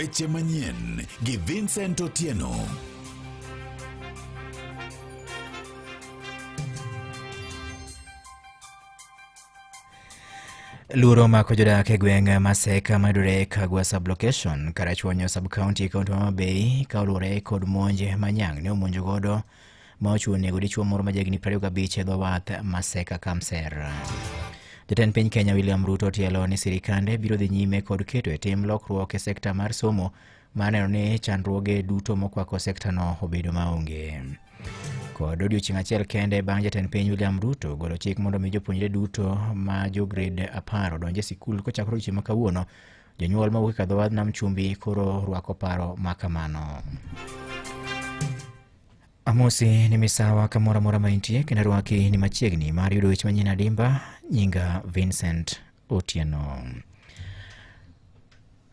Weche manyien gi Vincent Otieno. Luoro omako jodak e gweng' Maseka mayudore Kagwa sub-location, Karachuonyo sub-county e kaunti ma Homa Bay ka oluwore kod monj ma nyang' ne omonjo godo ma ochuo nego dichuo moro ma jahigni 25 e dho wath Maseka Kamser. Jatend piny Kenya William Ruto otielo ni sirikande biro dhi nyime kod keto e tim lokruok e sekta mar somo mar neno ni chandruoge duto mokwako sektano obedo maonge. Kod odiochieng' achiel kende bang' jatend piny William Ruto golo chik mondo mi jopuonjre duto ma jo grade 10 odonj e sikul kochakore odiochieng' ma kawuono, jonyuol mawuok e kadho wadh nam chumbi koro rwako paro ma kamano. Amosi ni misawa kamoro amora ma intie kendo arwaki ni machiegni mar yudo weche manyien adimba. Nyinga Vincent Otieno.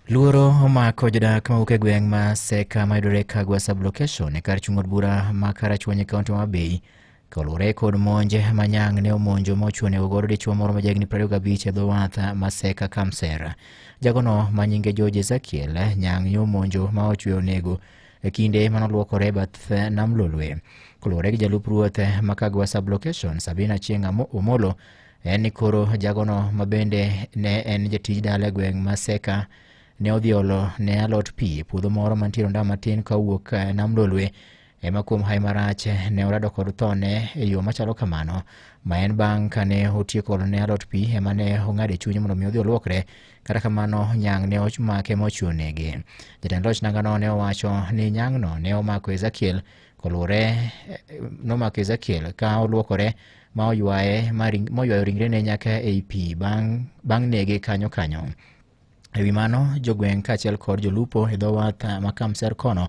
Luoro omako jodak mawuok e gweng' ma Seka mayudore Kagwa sub-location e kar chung' od bura ma Karachuonyo e kaunti ma Homa Bay kaluwore kod monj ma nyang' ne omonjo ma ochuo nego godo dichuo moro ma jahigni 25 e dho wath ma Seka Kamser. Jagono ma nyinge George Ezekiel nyang' ne omonjo ma ochwe onego e kinde mane oluokore e bath nam Lolwe. Kaluwore gi jalup ruoth ma Kagwa sub-location Sabina Achieng' Omolo en ni koro jagono ma bende ne en jatij dala e gweng' ma Seka ne odhi olo ne alot pi e puodho moro mantiere ondamo matin ka owuok e nam Lolwe ema kuom hawi marach ne orado kod thone e yo machalo kamano ma en bang' kane otieko olo ne alot pi ema ne ong'ado e chunye mondo mi odhi oluokre. Kata kamano nyang' ne omake mochiwo nege. Jatend loch nangano ne owacho ni nyang'no ne omako Ezekiel koluwore nomako Ezekiel ka oluokore ma oywaye ma moywayo ringrene nyaka ei pi bang' bang' nege kanyo kanyo. E wi mano, jogweng' kaachiel kod jolupo e dho wath ma Kamser kono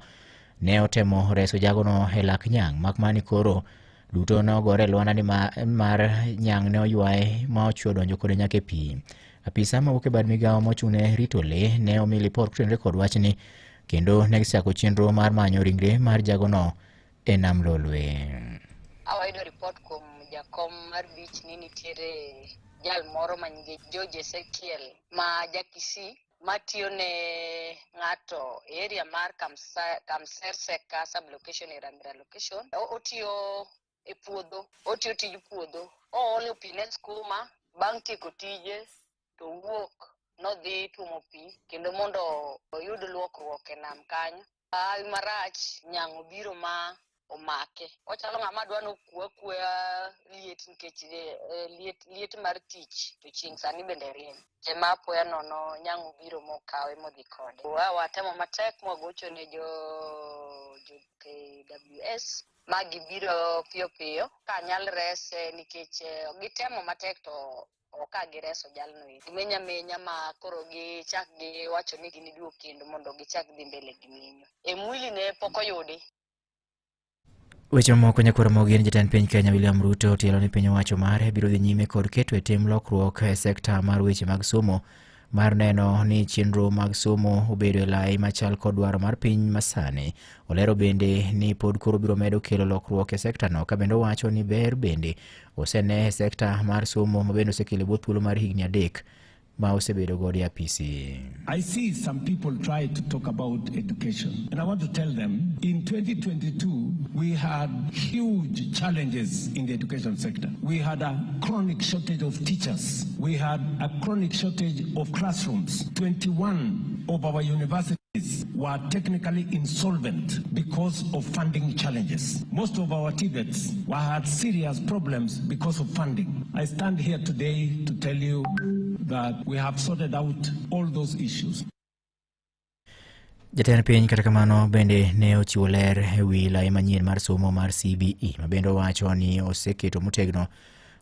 ne otemo reso jagono e lak nyang' mak mana ni koro duto ne ogore e lwanda ni mar nyang' ne oywaye ma ochwe odonjo kode nyaka e pi. Apisa mawuok e bad migawo mochung' ne rito le ne omi lipot kotenore kod wachni kendo ne gisechako chenro mar manyo ringre mar jagono e nam Lolwe. Awayudo ripot kuom jakom mar beach ni nitiere jal moro ma nyinge George Ezekiel ma ja Kisii matiyo ne ng'ato e area mar Kamser Seka sub-location e Ramira location. Otiyo e puodho, otiyo tij puodho. Oolo pi ne skuma, bang' tieko tije to owuok nodhi tuomo pi kendo mondo oyud luokruok e nam kanyo. Hawi marach nyang' obiro ma omake. Ochalo ng'ama dwa nokwe akweya liet nikech liet, liet mar tich to chieng' sani bende rieny. Ema apoya nono nyang' obiro mokawe modhi kode. Wa watemo matek mwagocho ne jo, jo KWS ma gibiro piyo piyo ka nyal rese nikech gitemo matek to ok a gireso jalno eri. Gimenya menya ma koro gichak giwacho ni giniduog kendo mondo gichak dhi mbele gi menyo. E mwili ne pok oyudi. Weche mamoko nyakwar Mogi en jatend piny Kenya William Ruto otielo ni piny owacho mare biro dhi nyime kod keto e tim lokruok e sekta mar weche mag somo mar neno ni chenro mag somo obedo e lai machal kod dwaro mar piny masani. Olero bende ni pod koro biro medo kelo lokruok e sektano ka bende owacho ni ber bende osene e sekta mar somo ma bende osekelo e bwo thuolo mar higni 3 ma osebedo godo e apisi. I see some people try to talk about education, and I want to tell them in 2022 we had huge challenges in the education sector. We had a chronic shortage of teachers. We had a chronic shortage of classrooms. 21 of our universities were technically insolvent because of funding challenges. Most of our TVETs were had serious problems because of funding. I stand here today to tell you that we have sorted out all those issues. Jatend piny kata kamano bende ne ochiwo ler e wi lai manyien mar somo mar CBE ma bende owacho ni oseketo motegno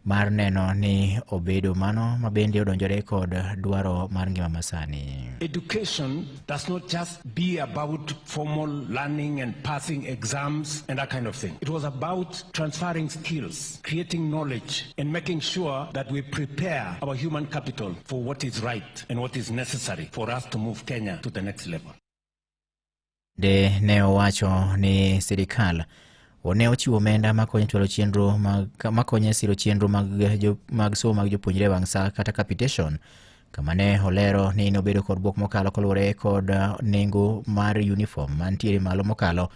mar neno ni obedo mano ma bende odonjore kod dwaro mar ngima masani. Education does not just be about formal learning and passing exams and that kind of thing. It was about transferring skills, creating knowledge, and making sure that we prepare our human capital for what is right and what is necessary for us to move Kenya to the next level. De ne owacho ni sirikal ne ochiwo omenda makonyo chwalo chenro mag makonyo e siro chenro mag, jo, mag somo mag jopuonjre e wang' sa kata capitation Kama ne olero ni nobedo kod bwok mokalo kaluwore kod nengo mar uniform mantiere malo mokalo,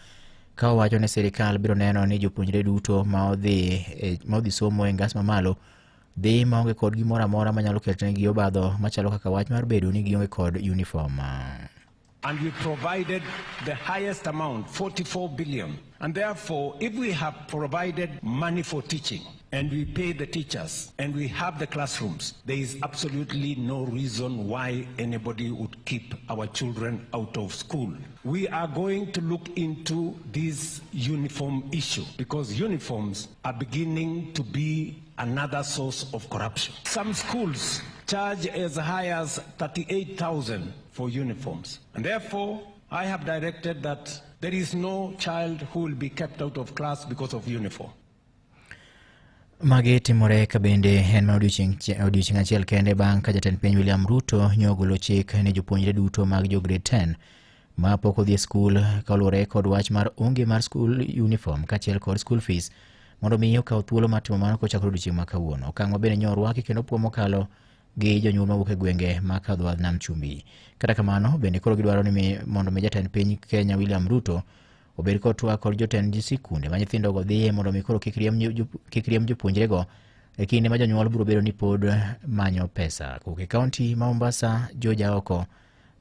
ka owacho ni sirikal biro neno ni jopuonjre duto ma odhi somo e ngas mamalo dhi maonge kod gimoro amora manyalo ketonegi obadho machalo kaka wach mar bedo ni gionge kod uniform. And we provided the highest amount, 44 billion. And therefore, if we have provided money for teaching, and we pay the teachers, and we have the classrooms, there is absolutely no reason why anybody would keep our children out of school. We are going to look into this uniform issue, because uniforms are beginning to be another source of corruption. Some schools charge as high as 38,000 for uniforms. And therefore, I have directed that there is no child who will be kept out of class because of uniform. Magi timore ka bende en mana odiochieng' achiel kende bang' ka jatend piny William Ruto nyo ogolo chik ne jopuonjre duto mag jo grade 10 ma pok odhi e skul kaluwore kod wach mar onge mar school uniform kaachiel kod school fees mondo mi okaw thuolo mar timo mano kochakore odiochieng' ma kawuono. Okang' ma bende nyo orwaki kendo puo mokalo gi jonyuol mawuok e gwenge ma kadho wadh nam chumbi. Kata kamano bende koro gidwaro ni mondo mi jatend piny Kenya William Ruto obed kod twak kod jotend sikunde ma nyithindogo dhiye mondo mi koro kik riemb jopuonjrego e kinde ma jonyuol biro bedo ni pod manyo pesa. Kowuok e kaunti ma Mombasa, George Aoko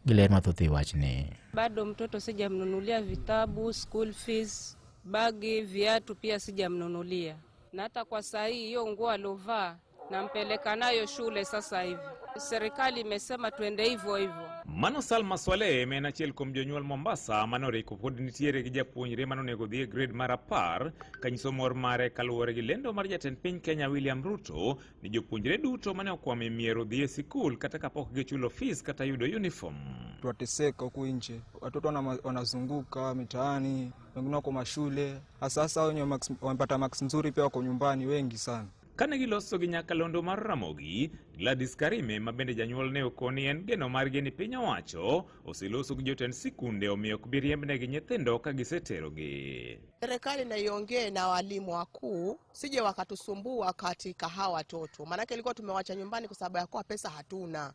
gi ler mathoth e wachni. Bado mtoto sijamnunulia vitabu, school fees, bagi, viatu pia sijamnunulia. Na hata kwa saa hii hiyo nguo alovaa nampeleka nayo shule sasa hivi. Serikali imesema tuende hivyo hivyo. Mano Salma Swaleh ma en achiel kuom jonyuol Mombasa manoriko pod nitiere gi japuonjre manonego dhi e grade mar 10 kanyiso mor mare kaluwore gi lendo mar jatend piny Kenya William Ruto ni jopuonjre duto mane okwamo e mier odhi e sikul kata kapok gichulo fees kata yudo uniform. Twateseka huku nje, watoto wanazunguka mitaani, wengine wako mashule, hasa hasa wenye wamepata marks nzuri pia wako nyumbani wengi sana. Kane giloso gi nyakalondo mar Ramogi, Gladys Karime ma bende janyuol ne okoni en geno margi ni piny owacho oseloso gi jotend sikunde omiyo ok bi riembnegi nyithindo ka giseterogi. Serikali na iongee na walimu wakuu sije wakatusumbua katika hawa watoto, maanake ilikuwa tumewacha nyumbani kwa sababu ya kuwa pesa hatuna.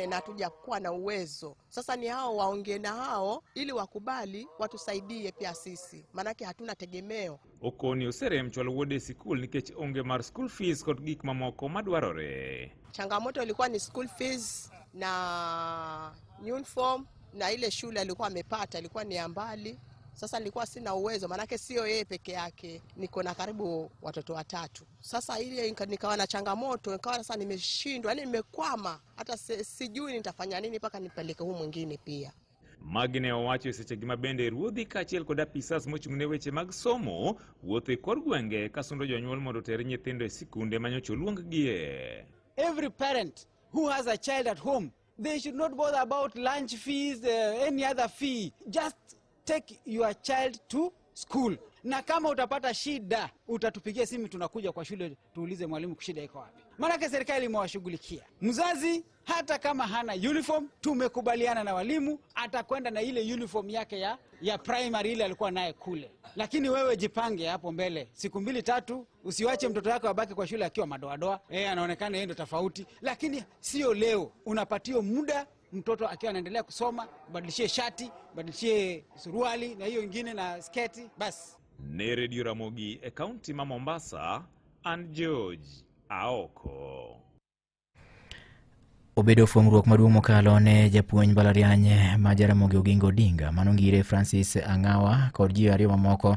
Na hatujakuwa na uwezo. Sasa ni hao waongee na hao ili wakubali watusaidie pia sisi, maanake hatuna tegemeo. Okoni oserem chwalo wuode e sikul nikech onge mar school fees kod gik mamoko madwarore. Changamoto ilikuwa ni school fees na uniform, na ile shule alikuwa amepata ilikuwa ni ya mbali. Sasa nilikuwa sina uwezo, maanake sio yeye peke yake, niko na karibu watoto watatu. Sasa ile nikawa na changamoto, nikawa sasa nimeshindwa, yani nimekwama, hata sijui nitafanya nini mpaka nipeleke huu mwingine pia. Magi ne owacho e sechegi ma bende ruodhi kaachiel kod apisas mochung' ne weche mag somo wuotho e kor gwenge ka sundo jonyuol mondo oter nyithindo e sikunde manyocha oluong-gie. Every parent who has a child at home, they should not bother about lunch fees, any other fee. Just take your child to school. Na kama utapata shida, utatupigia simu, tunakuja kwa shule tuulize mwalimu shida iko wapi. Maanake serikali imewashughulikia. Mzazi hata kama hana uniform, tumekubaliana na walimu atakwenda na ile uniform yake ya primary ile alikuwa naye kule. Lakini wewe jipange hapo mbele, siku 2-3, usiwache mtoto wako abaki kwa shule akiwa madoadoa. Anaonekana yeye ndo tofauti, lakini sio leo. Unapatiwa muda mtoto akiwa anaendelea kusoma, badilishie shati, badilishie suruali na hiyo ingine na sketi, basi. Ne Radio Ramogi e kaunti ma Mombasa, an George Aoko. Obedo fuong'ruok maduong' mokalo ne japuonj mbalariany ma Jaramogi Oginga Odinga manongire Francis Ang'awa kod ji ariyo mamoko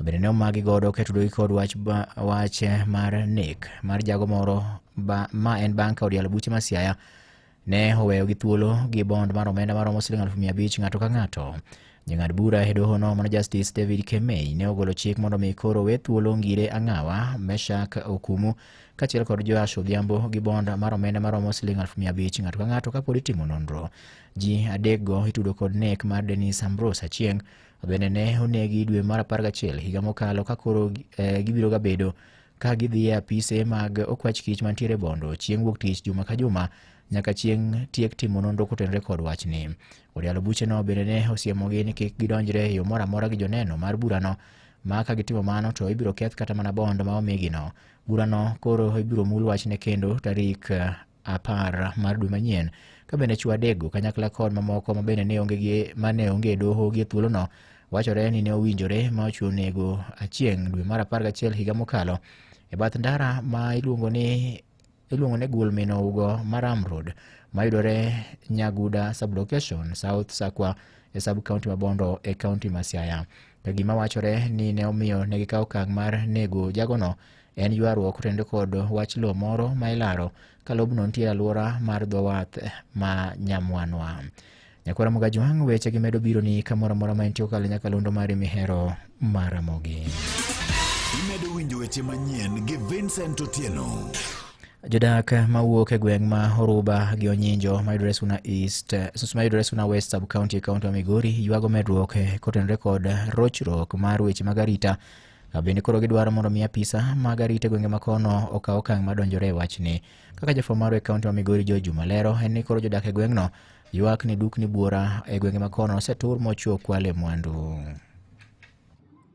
bende ne omagi godo ketudore kod wach mar nek mar jago moro ma en bang' ka od yalo buche ma Siaya ne oweyo gi thuolo gi bond mar omenda maromo siling 500,000 ng'ato ka ng'ato. Jang'ad bura e doho no mano Justice David Kemei ne ogolo chik mondo mi koro we thuolo Ngire Ang'awa, Meshak Okumu kaachiel kod Joash Odhiambo gi bond mar omenda maromo siling 500,000 ng'ato ka ng'ato kapod itimo nonro. Ji adekgo itudo kod nek mar Dennis Ambrose Achieng' bende ne onegi dwe mar 11 higa mokalo ka koro gibiro ga bedo ka gidhi e apise mag okwach kich mantiere Bondo chieng' wuok tich juma ka juma nyaka chieng' tiek timo nonro kotenore kod wachni. Od yalo bucheno bende ne osiemogi ni kik gidonjre e yo moro amora gi joneno mar burano, ma ka gitimo mano to ibiro keth kata mana bond ma omigino. Burano koro ibiro mul wachne kendo tarik 10 mar dwe manyien ka bende chwo adekgo kanyakla kod mamoko ma bende ne onge gi mane onge e doho gi e thuolono wachore ni ne owinjore ma ochiwo nego Achieng' dwe mar 11 higa mokalo e bath ndara ma iluongo ni Gul Min Ougo Maram Road mayudore Nyaguda sub-location South Sakwa e sub-county ma Bondo e county ma Siaya. Ka gima wachore ni ne omiyo ne gikawo okang' mar nego jagono en ywaruok kotenore kod wach lowo moro ma ilaro ka lobno nitie e alwora mar dho wath ma Nyamwanwa. Nyakwara Mogajwang' weche gi medo biro ni kamoro amora ma intie kokalo nyakalondo mari mihero mar Ramogi. Imedo winjo weche manyien gi Vincent Otieno. Jodak mawuok e gweng' ma Oruba gi Onyinjo mayudore Suna East, mayudore Suna West sub county e kaunti ma Migori ywago medruok kotenore kod rochruok mar weche mag arita. Bende koro gidwaro mondo mi apisa mag arita e gwenge makono okaw okang' madonjore e wachni. Kaka jafwambo marwa e kaunti ma Migori George Juma lero en ni koro jodak e gweng'no ywak ni dukni buora e gwenge makono osetur mochwo kwale mwandu.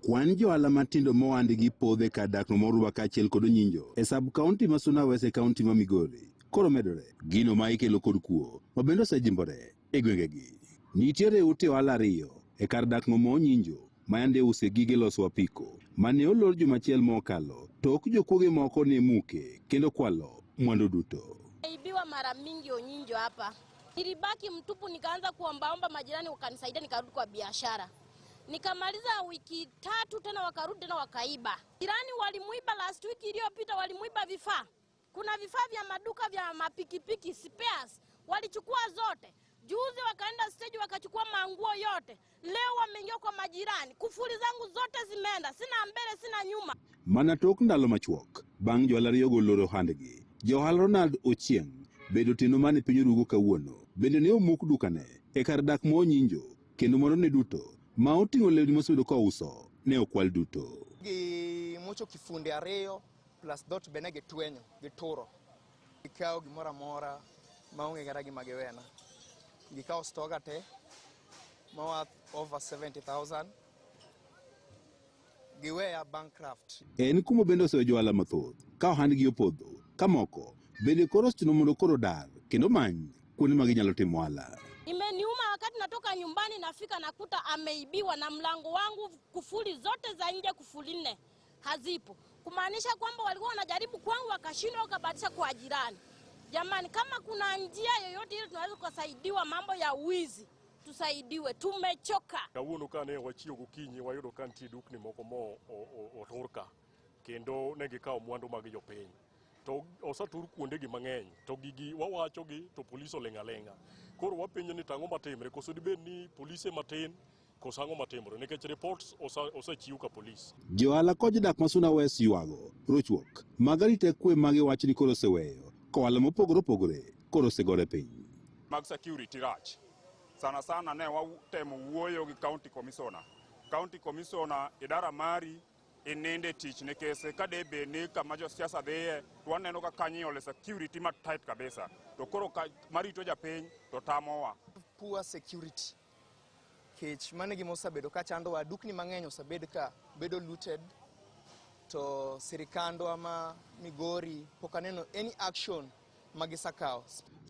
Kwan johala matindo mohandgi podhe kar dakno Moruba kaachiel kod Onyinjo e sub county ma Suna West e county ma Migori koro medore. Gino ma ikelo kod kuo ma bende osejimbore e gwengegi. Nitiere ute ohala 2 e kar dakno ma Onyinjo ma yande use gige loso apiko mane olor juma achiel mokalo tok jokuoge moko ne muke kendo kwalo mwandu duto. Ibiwa mara mingi Onyinjo hapa. Nilibaki mtupu, nikaanza kuombaomba majirani wakanisaidia, nikarudi kwa biashara. Nikamaliza wiki 3 tena wakarudi tena wakaiba. Jirani walimuiba last week iliyopita, walimuiba vifaa. Kuna vifaa vya maduka vya mapikipiki spares, walichukua zote. Juzi wakaenda stage wakachukua manguo yote. Leo wameingia kwa majirani. Kufuli zangu zote zimeenda, sina mbele sina nyuma. Mana tok ndalo machuok bang' johala ariyogo loro ohandgi. Johala Ronald Ochieng' bedo otieno mane piny orugo kawuono bende ne omuk dukane e kar dak ma Onyinjo kendo mwandune duto ma oting'o lewni mosebedo kouso ne okwal duto. Gimocho kifunde 2 plus dot bende gitwenyo gituro. Gikawo gimoro amora maonge kata gima giwena. Gikawo stoga te ma worth over 70,000. Giweya bankrupt. En kuma bende oseweyo johala mathoth ka ohandgi opodho ka moko bende koro osechuno mondo koro dar kendo many kuonde ma ginyalo timo ohala. Imeniuma wakati natoka nyumbani nafika nakuta ameibiwa na mlango wangu, kufuli zote za nje kufuli 4 hazipo. Kumaanisha kwamba walikuwa wanajaribu kwangu wakashindwa wakabatisha kwa jirani. Jamani, kama kuna njia yoyote ile tunaweza kusaidiwa mambo ya wizi, tusaidiwe, tumechoka. Kawuono kane wachiewo gokinyi wayudo ka nitie dukni moko mo otur ka kendo ne gikawo mwandu mag jopiny. To osetur kuondegi mang'eny to gigi wawachogi to polis oling' aling'a. Koro wapenjo ni tang'o matimre, koso dibed ni polise matin koso ang'o matimore nikech reports osechiw ka polis. Johala kod jodak ma Suna West ywago rochruok mag arita kwe magiwacho ni koro oseweyo ka ohala mopogore opogore koro osegore piny. Mag security rach. Sana sana ne watemo wuoyo gi county commissioner. County commissioner idara mari ininde tich nikech ka de bed ni kama josiasa dhiye to waneno ka kanyo iole security ma tight kabisa. To koro ka marito japiny to tamowa. Poor security. Kech mano e gima osebedo ka chandowa, dukni mang'eny osebed ka bedo looted to sirikandwa ma Migori pok aneno any action ma gisekawo.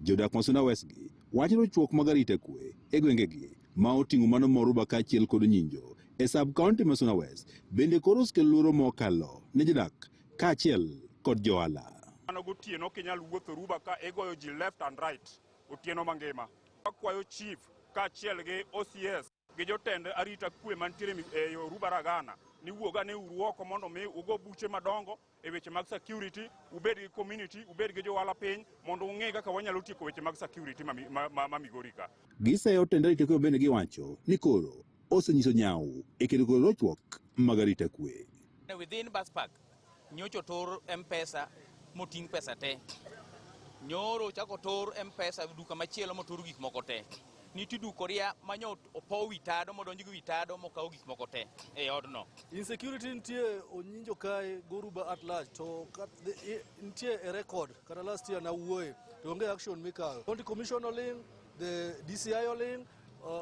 Jodak ma Suna West gi wacho rochruok mag arita kwe e gwengegi ma oting'o mano Moruba kaachiel kod Onyinjo e sub county ma Suna West bende koro osekelo luoro mokalo ne jodak kaachiel kod johala. Mano gotieno ok inyal wuotho Ruba ka igoyo ji left and right otieno mangima. Wakwayo chief kaachiel gi OCS gi jotend arita kwe mantiere e Oruba Ragana ni wuog ane uru oko mondo mi ugo buche madongo e weche mag security, ubed gi community, ubed gi johala piny mondo ung'e kaka wanyalo tieko weche mag security ma Migori ka. Giseyo tend arita kwe bende giwacho ni koro osenyiso nyawo e kedo kod rochruok mag arita kwe. Within bus park, nyocha otur M-Pesa moting' pesa te. Nyoro chako otur M-Pesa duka machielo motur gik moko te. Nitie duka oria manyo opow wi tado modonj gi wi tado mokaw gik moko te e odno. Insecurity nitie Onyinjo kae Goruba at large to nitie e record kata last year nawuoye to onge action mikawo. County Commission oling', the DCI oling',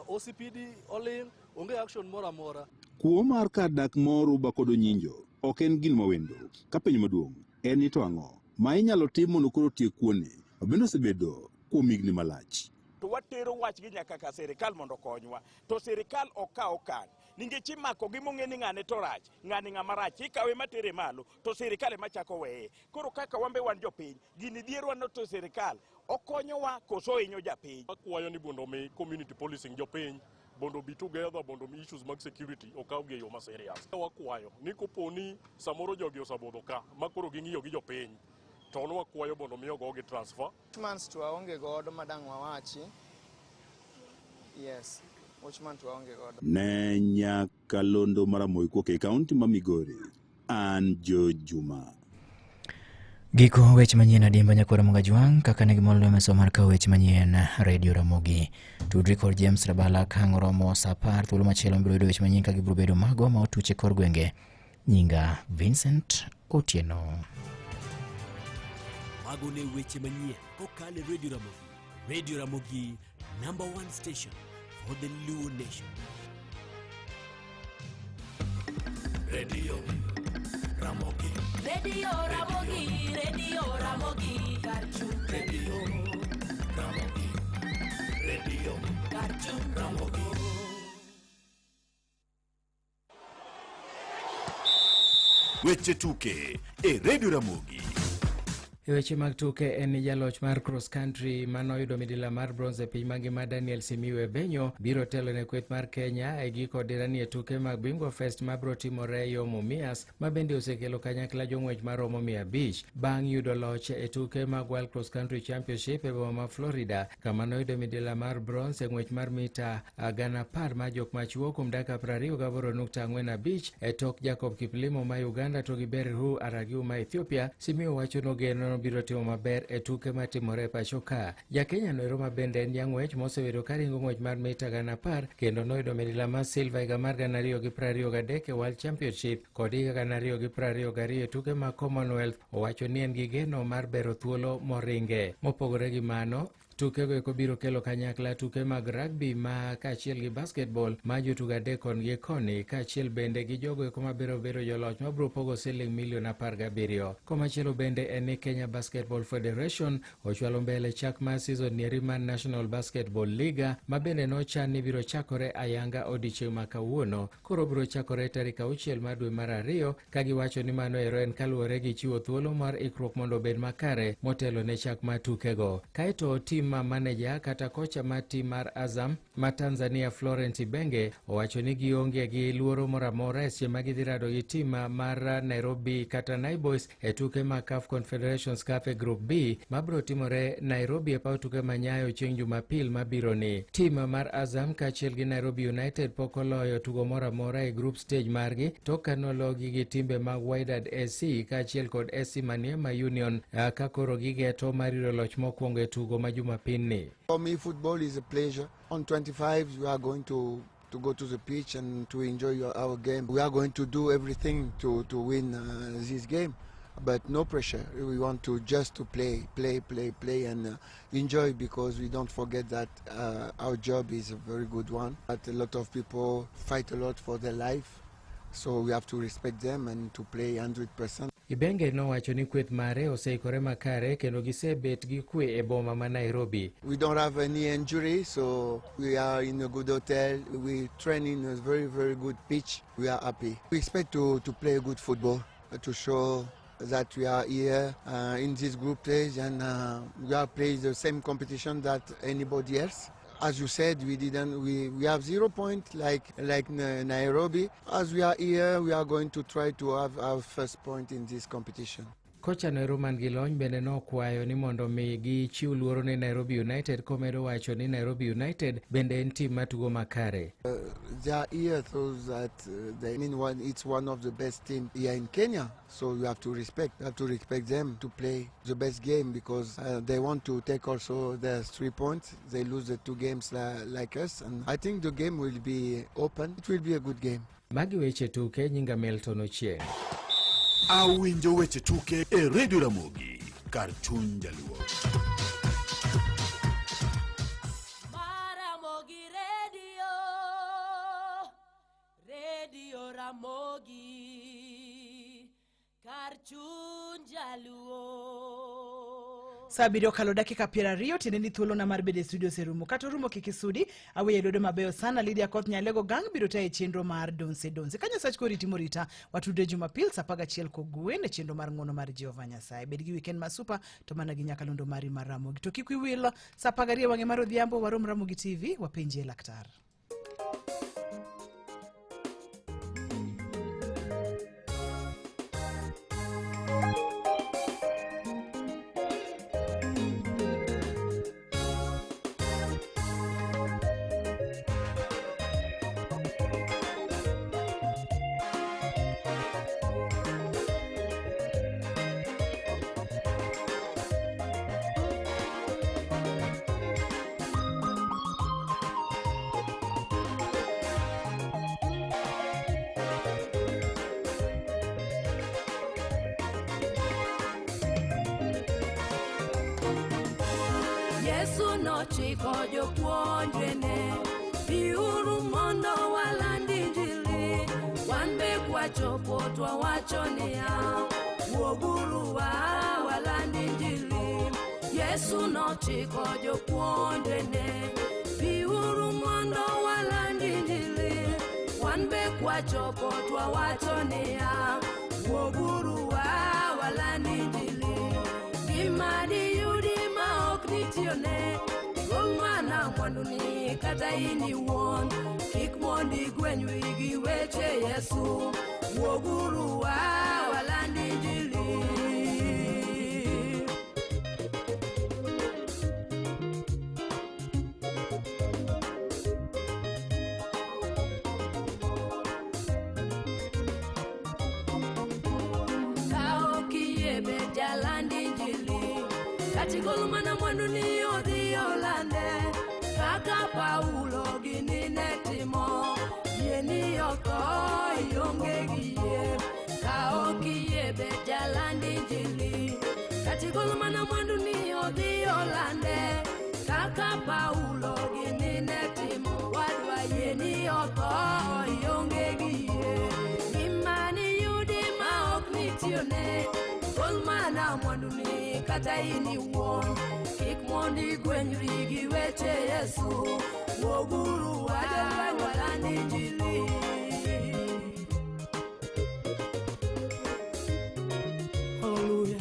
OCPD oling', onge action moro amora. Kuo mar kar dak ma Oruba kod Onyinjo ok en gino mawendo. Ka penjo maduong' en ni to ang'o ma inyalo tim mondo koro otiek kuoni ma bende osebedo kuom higni malach. To watero wachgi nyaka ka sirikal mondo okonywa, to sirikal ok kaw okang' nikech imakogi mong'e ni ng'ane to rach, ng'ani ng'ama rach, ikawe matere malo to sirikal ema chako weye. Koro kaka wan be wan jopiny, gini dhierwa no to sirikal okonyowa koso ohinyo japiny. Akwayo ni mondo mi community policing jopiny mondo obi together mondo mi issues mag security okawgi e yo ma serious. Wakwayo ni kopo ni samoro jogi osabudho ka ma koro ging'iyo gi jopiny, to nwakwayo mondo mi ogogi transfer. Watchmans to waonge godo madang' wawachi. Yes, watchman to waonge godo. Ne nyakalondo mar Ramogi e kaunti ma Migori, an Joe Juma. Giko weche manyien adimba nyakwara Ramogi kaka ne gimolo e meso mar kawo weche manyien Radio Ramogi. Tudri kod James Rabala ka ang' oromo saa 10 thuolo machielo mibiro yudo weche manyien ka gibiro bedo mago ma otuch e kor gwenge. Nyinga Vincent Otieno. Mago ne weche manyien kokalo e Radio Ramogi. Radio Ramogi, number one station for the Luo Nation. Radio Ramogi. Radio Ramogi, Radio Ramogi, Karchu. Radio Ramogi. Radio Karchu. Ramogi. Weche tuke e Radio Ramogi. E weche mag tuke en ni jaloch mar cross country manoyudo midila mar bronze e piny mangima Daniel Simiyu Ebenyo biro telo ne kweth mar Kenya e giko dirani e tuke mag Bingwa Fest mabiro timore yo Mumias, ma bende osekelo kanyakla jong'wech maromo 500 bang' yudo loch e tuke mag World Cross Country Championship e boma ma Florida, kama noyudo midila mar bronze e ng'wech mar mita 10,000 mar jok machuo kuom dakika 28.45 e tok Jacob Kiplimo ma Uganda to gi Berihu Aragiu ma Ethiopia. Simiyu wacho nogeno biro timo maber e tuke matimore e pacho ka. Jakenya noero ma bende en jang'wech mosebedo karingo ng'wech mar mita 10,000 kendo noyudo midila mar silver higa mar 2023 e World Championship kod higa 2022 e tuke mag Commonwealth, owacho ni en gi geno mar bero thuolo moringe. Mopogore gi mano, tukego eko biro kelo kanyakla tuke mag rugby ma kaachiel gi basketball ma jotugo adek kon gi koni, kaachiel bende gi jogo eko mabiro bedo joloch mabiro pogo siling milion 17. Komachielo bende en ni Kenya Basketball Federation ochwalo mbele chak mar season nieri mar National Basketball League ma bende nochan ni biro chakore ayanga odiochieng' ma kawuono. Koro biro chakore tarik 6 mar dwe mar 2, ka giwacho ni mano ero en kaluwore gi chiwo thuolo mar ikruok mondo obed makare motelo ne chak mar tukego. Kaeto tim ma maneja kata kocha mar tim mar Azam ma Tanzania Florent Ibenge owacho ni gionge gi luoro moro amora e seche ma gidhi rado gi tim mar Nairobi kata Naiboys e tuke mag CAF Confederations Cup e Group B mabiro timore Nairobi e paw tuke ma Nyayo chieng' Jumapil mabiro ni. Tim mar Azam kaachiel gi Nairobi United pok oloyo tugo moro amora e group stage margi tok ka nologi gi timbe mag Wydad SC kaachiel kod SC Maniema Union, ka koro gigeto mar yudo loch mokwongo e tugo ma Jumapil ni. For me, football is a pleasure. On 25, we are going to go to the pitch and to enjoy our game. We are going to do everything to win this game, but no pressure. We want to just to play, play, play, play, and enjoy, because we don't forget that our job is a very good one. But a lot of people fight a lot for their life, so we have to respect them and to play 100%. Ibenge nowacho ni kweth mare oseikore makare kendo gisebet gi kwe e boma ma Nairobi. We don't have any injury, so we are in a good hotel. We train in a very, very good pitch. We are happy. We expect to play good football, to show that we are here in this group stage and we are playing the same competition that anybody else. As you said, we didn't. We have 0 point like Nairobi. As we are here, we are going to try to have our first point in this competition. Kocha noero man gi lony bende nokwayo ni mondo mi gichiw luoro ne Nairobi United, komedo wacho ni Nairobi United bende en tim matugo makare. They are here so that they mean one, it's one of the best team here in Kenya. So you have to respect, you have to respect them to play the best game, because they want to take also their 3 points. They lose the 2 games like us, and I think the game will be open. It will be a good game. Magi weche tuke, nyinga Milton Ochieng. Awinjo weche tuke e Radio Ramogi kar chuny jaluo. Ramogi Radio, Radio Ramogi, kar chuny jaluo. Sa 7 okalo dakika 20, tiende ni thuolona mar bedo e studio oserumo. Kata orumo kik isudi, aweyo lwedo mabeyo sana. Lydia Koth Nyalego Gang biro tayo e chenro mar Donse Donse. Ka Nyasach kori timo rita, watudre Jumapil sa 11 kogwen e chenro mar ng'uono mar Jehova Nyasaye. Bed gi weekend ma super to mana gi nyakalondo mari mar Ramogi. To kik wiwil sa 12 wang'e mar odhiambo warom Ramogi TV wapenjie laktar. Yesu nochiko jopuonjrene, biuru mondo waland injili. Wan be kwachopo twawacho niya, wuoguru waa waland injili. Yesu nochiko jopuonjrene, biuru mondo waland injili. Wan be kwachopo twawacho niya, wuoguru waa waland injili. Gima diyudi ma ok nitiyone, gol mana mwanduni kata in iwuon. Kik mondo igwenyri gi weche Yesu, wuoguru waa waland injili. Ka ok iyie bed jaland injili, kata igol mana mwanduni odhi olande. Kaka Paulo gini ne timo, yie ni otho ionge gi yie. Ka ok iyie bed jaland injili, kata igol mana mwanduni odhi olande. Kaka Paulo gini ne timo, wadwa yie ni otho ionge gi yie. Gima niyudi ma ok nitiyone, gol mana mwanduni kata in iwuon. Kik mondo igwenyri gi weche Yesu, wuoguru waa waland injili. Hallelujah.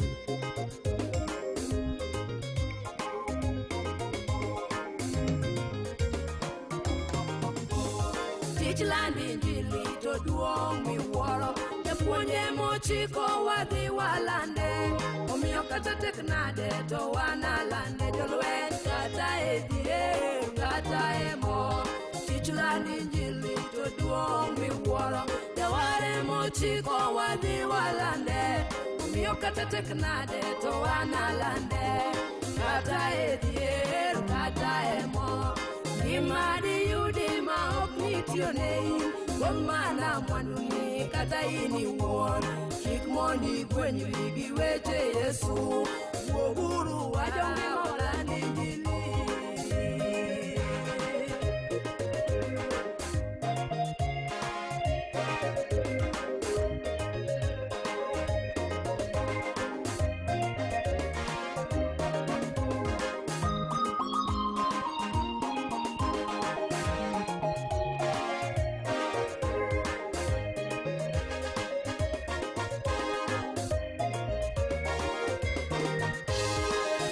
Tich land injili to duong' miwuoro, japuonj emochiko wadhi walande. Omiyo kata tek nade to wanalande jolweny kata e dhier kata e mor. Tich land injili to duong' miwuoro, jawar emochiko wadhi walande. Omiyo kata tek nade to wanalande, kata e dhier kata e mor. Gima diyudi ma ok nitiyone in, gol mana mwanduni kata in iwuon. Kik mondo igwenyri gi weche Yesu, wuoguru wajongima waland injili.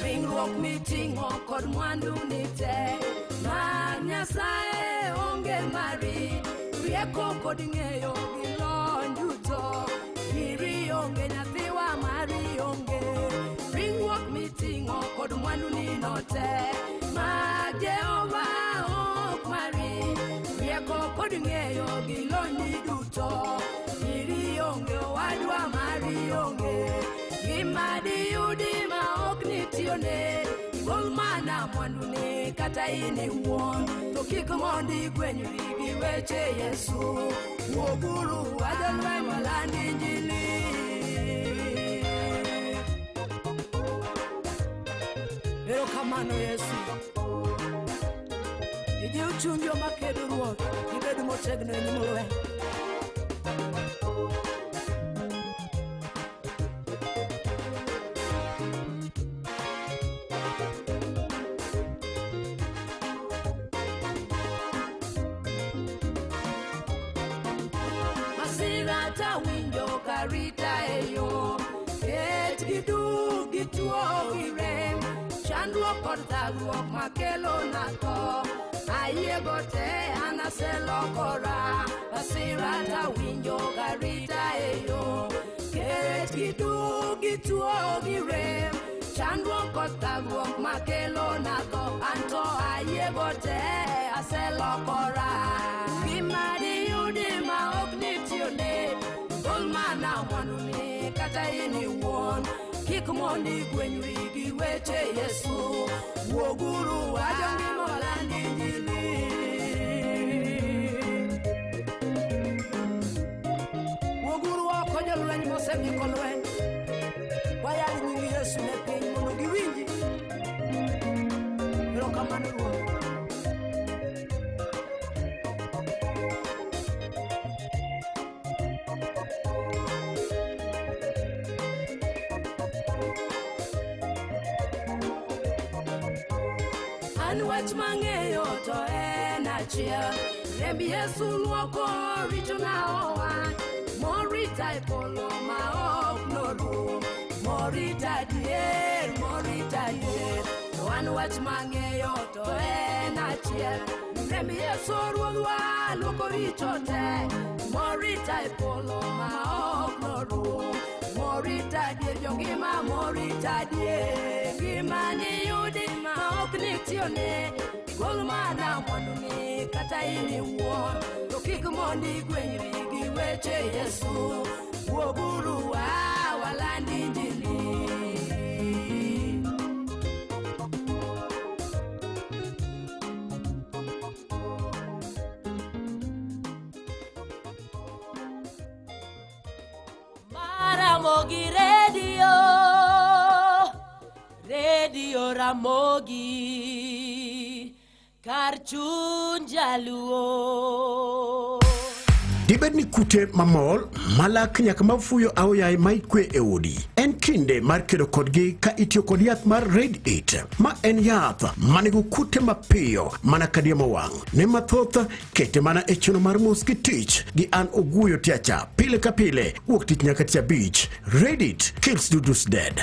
Ringruok miting'o kod mwandu ni te mag Nyasaye onge mari. Rieko kod ng'eyo gi lony duto iri onge nyathiwa mari onge. Ringruok miting'o kod mwandu ni no te mag Jehova ok mari. Rieko kod ng'eyo gi lony duto iri onge owadwa mari onge. Gima diyudi ma ok nitiyone, gol mana mwanduni kata in iwuon. To kik mondo igwenyri gi weche Yesu, wuoguru wajolweny waland injili. Erokamano Yesu. Ijiw chuny joma kedo Ruoth, gibed motegno e nyim lweny. tawinjo karita e yo. Kech gi duk gi tuo gi rem, chandruok kod thagruok makelo na tho. Ayiego te an aselokora, masira tawinjo karita e yo. Kech gi duk gi tuo gi rem, chandruok kod thagruok makelo na tho. Anto ayiego te aselokora. Gima diyudi ma ok nitiyone, gol mana mwanduni kata in iwuon. Kik mondo igwenyri gi weche Yesu. Wuoguru wajongima waland injili. Wuoguru oko jolweny mosemiko lweny. Wayal nying Yesu ne piny mondo giwinji. Erokamano Ruoth. An wach mang'eyo to en achiel Remb Yesu luoko richona oa Morita e polo ma ok norum Morita adier, morita adier To an wach mang'eyo to en achiel Remb Yesu ruodhwa luoko richo te Morita e polo ma ok norum Morita adier jongima morita adier Ngima ni yudi ma ok nitiyone Gol mana mwanduni kata in iwuon To kik mondo igwenyri gi weche Yesu Wuoguru wa waland injili Ramogi Radio, Radio Ramogi, kar chuny jaluo. Dibed ni kute mamol malak nyaka mafuyo aoyaye ma ikwe e odi. En kinde mar kedo kodgi ka itiyo kod yath mar Red It, ma en yath manego kute mapiyo mana ka diemo wang'. Ne mathoth, kete mana e chenro mar mos gi tich gi an Oguyo Tiacha pile ka pile wuok tich nyaka tich abich. Red It kills dudus dead.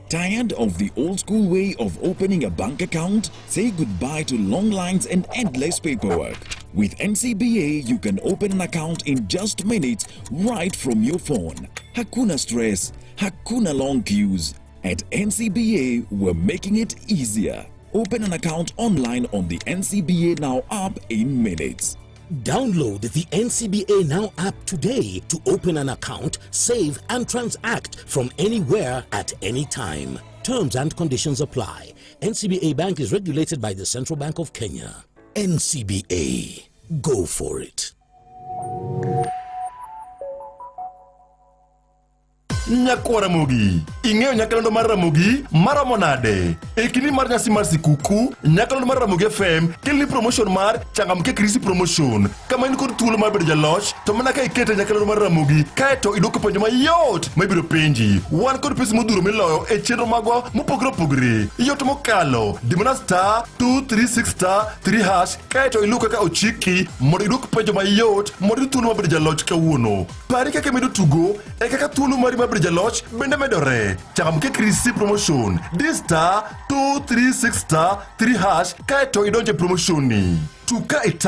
Tired of the old school way of opening a bank account? Say goodbye to long lines and endless paperwork. With NCBA, you can open an account in just minutes right from your phone. Hakuna stress, hakuna long queues. At NCBA, we're making it easier. Open an account online on the NCBA Now app in minutes. Download the NCBA Now app today to open an account, save, and transact from anywhere at any time. Terms and conditions apply. NCBA Bank is regulated by the Central Bank of Kenya. NCBA. Go for it. Nyakwa Ramogi, ing'eyo nyakalondo mar Ramogi maromo nade? E kinde mar nyasi mar sikuku, nyakalondo mar Ramogi FM keloni promotion mar Changamke Krisi Promotion, kama in kod thuolo mar bedo jaloch to mana ka ikete nyakalondo mar Ramogi kaeto idwoko penjo mayot ma ibiro penji. Wan kod pesa modhuro miloyo e chenro magwa mopogore opogore. Yot mokalo, di mana star 236 star 3 hash kaeto iluw kaka ochiki mondo idwok penjo mayot mondo iyud thuolo mar bedo jaloch kawuono. Pari kaka imedo tugo e kaka thuolo mari mar bedo jaloch bende medore. Changamke Krisi Promotion. Di star 236 star 3 hash kaeto idonje promotion ni. Tug ka ita